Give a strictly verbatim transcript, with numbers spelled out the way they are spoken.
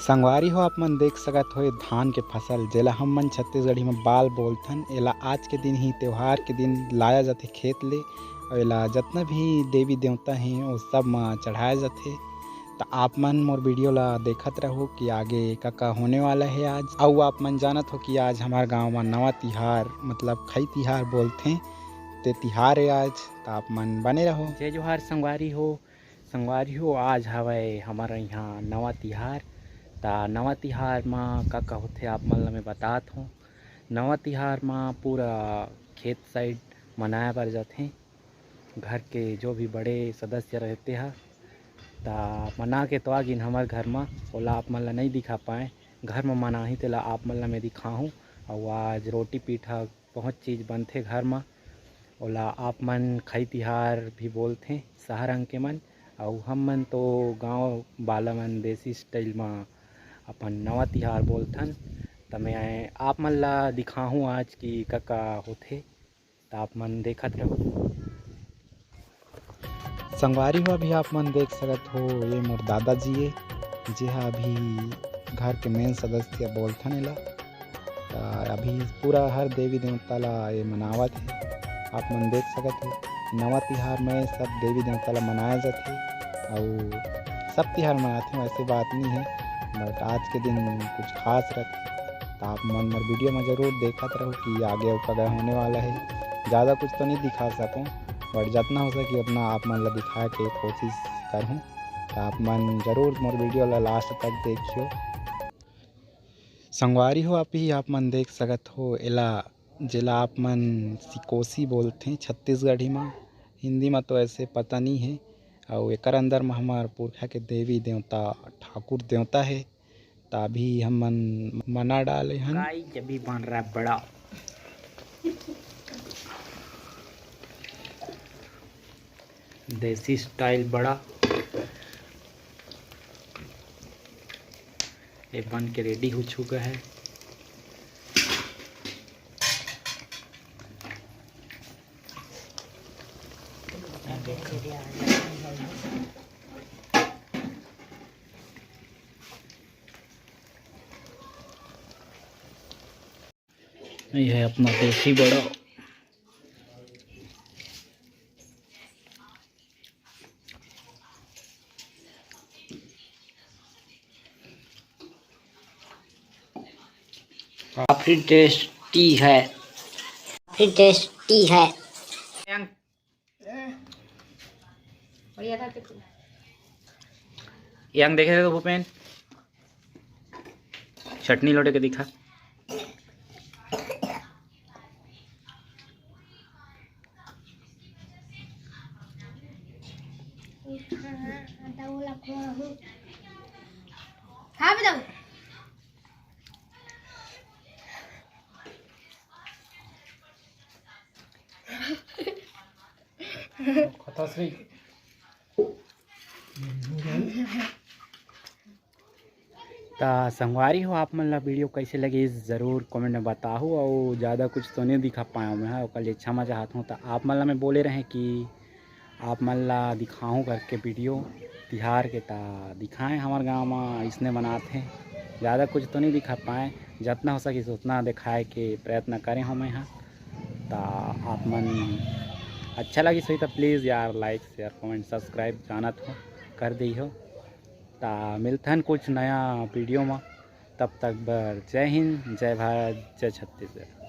संगवारी हो, आप मन देख सकत हो, ये धान के फसल, जेला हम मन छत्तीसगढ़ी में बाल बोलथन, एला आज के दिन ही, त्योहार के दिन लाया जाथे खेत ले, अउ एला जतना भी देवी देवता हे, वो सब म चढ़ाया जाथे। त आप मन मोर वीडियो ला देखत रहो कि आगे का का होने वाला है आज। अउ आप मन जानत हो कि आज हमार गांव म नवा तिहार, मतलब खई तिहार बोलथे, ते तिहार है आज, त आप मन बने रहो। जय जोहार संगवारी हो। संगवारी हो, आज हवय हमर इहाँ नवा तिहार। त नवा तिहार म का का होथे, आप मन ल मैं बतात हूँ। नवा तिहार म पूरा खेत साइड मनाए बर जाथे। घर के जो भी बड़े सदस्य रहते ह, त मना के तो आ गिन हमर घर म, ओला आप मन ल नइ दिखा पाए। घर म मनाही, तेला आप मन ल मैं दिखाहूँ। अउ आज रोटी पीठा बहुत चीज बनथे घर म, ओला आप मन खई तिहार भी बोलथे शहर अंग के मन, अउ हम मन तो गाँव वाला मन देसी स्टाइल म अपन नवा तिहार बोलथन। त मैं आप मन ला दिखाहूँ आज कि का का होथे, त आप मन देखत रहो। संगवारी हो, अभी आप मन देख सकत हो, ये मोर दादाजी ए, जे हा अभी घर के मेन सदस्य बोलथन एला। त अभी पूरा हर देवी देवता ला ये मनावत हे। आप मन देख सकत हो, नवा तिहार में सब देवी देवता ला मनाया जाथे, अउ सब तिहार मनाथे, वैसे बात नहीं है, बट आज के दिन कुछ खास रहथे। त आप मन मोर वीडियो में जरूर देखत रहो कि आगे अउ का होने वाला है। ज़्यादा कुछ तो नहीं दिखा सकूँ, बट जितना हो सके उतना आप मन ला दिखाए के कोशिश करहूँ। त आप मन जरूर मोर वीडियो ला लास्ट तक देखियो। संगवारी हो, आप ही आप मन देख सकत हो एला, जेला आप मन सिकोसी बोलथे छत्तीसगढ़ी म, हिंदी म तो ऐसे पता नहीं है। अउ एकर अंदर म हमार पुरखा के देवी देवता, ठाकुर देवता है। त अभी हम मन मना डाले हन। गाइस, अभी बन रहा है बड़ा देसी स्टाइल बड़ा। ये बन के रेडी हो चुका है। ये है अपना देसी बड़ा। काफी टेस्टी है। काफी टेस्टी है। यंग देखे तो भूपेन, चटनी लोटे के दिखा। खा भी दो। खतरनाक। त संगवारी हो, आप मन ला वीडियो कैसे लगे, ज़रूर कमेंट में बताहू। अउ ज़्यादा कुछ तो नहीं दिखा पाया मैं, ओकर लिए क्षमा चाहत हूँ। त आप मन ला मैं बोले रहें कि आप मन ला दिखाहूँ करके वीडियो तिहार के, त दिखाएँ। हमार गाँव में इसने मनाथे, ज़्यादा कुछ तो नहीं दिखा पाए, जितना हो सके उतना दिखाए के प्रयत्न करे हूँ मैं हा। त आप मन अच्छा लगिस होही त प्लीज़ यार, लाइक, शेयर, कमेंट, सब्सक्राइब जानत हो कर दी हो। त मिलथन कुछ नया वीडियो में, तब तक बर जय हिंद, जय भारत, जय छत्तीसगढ़।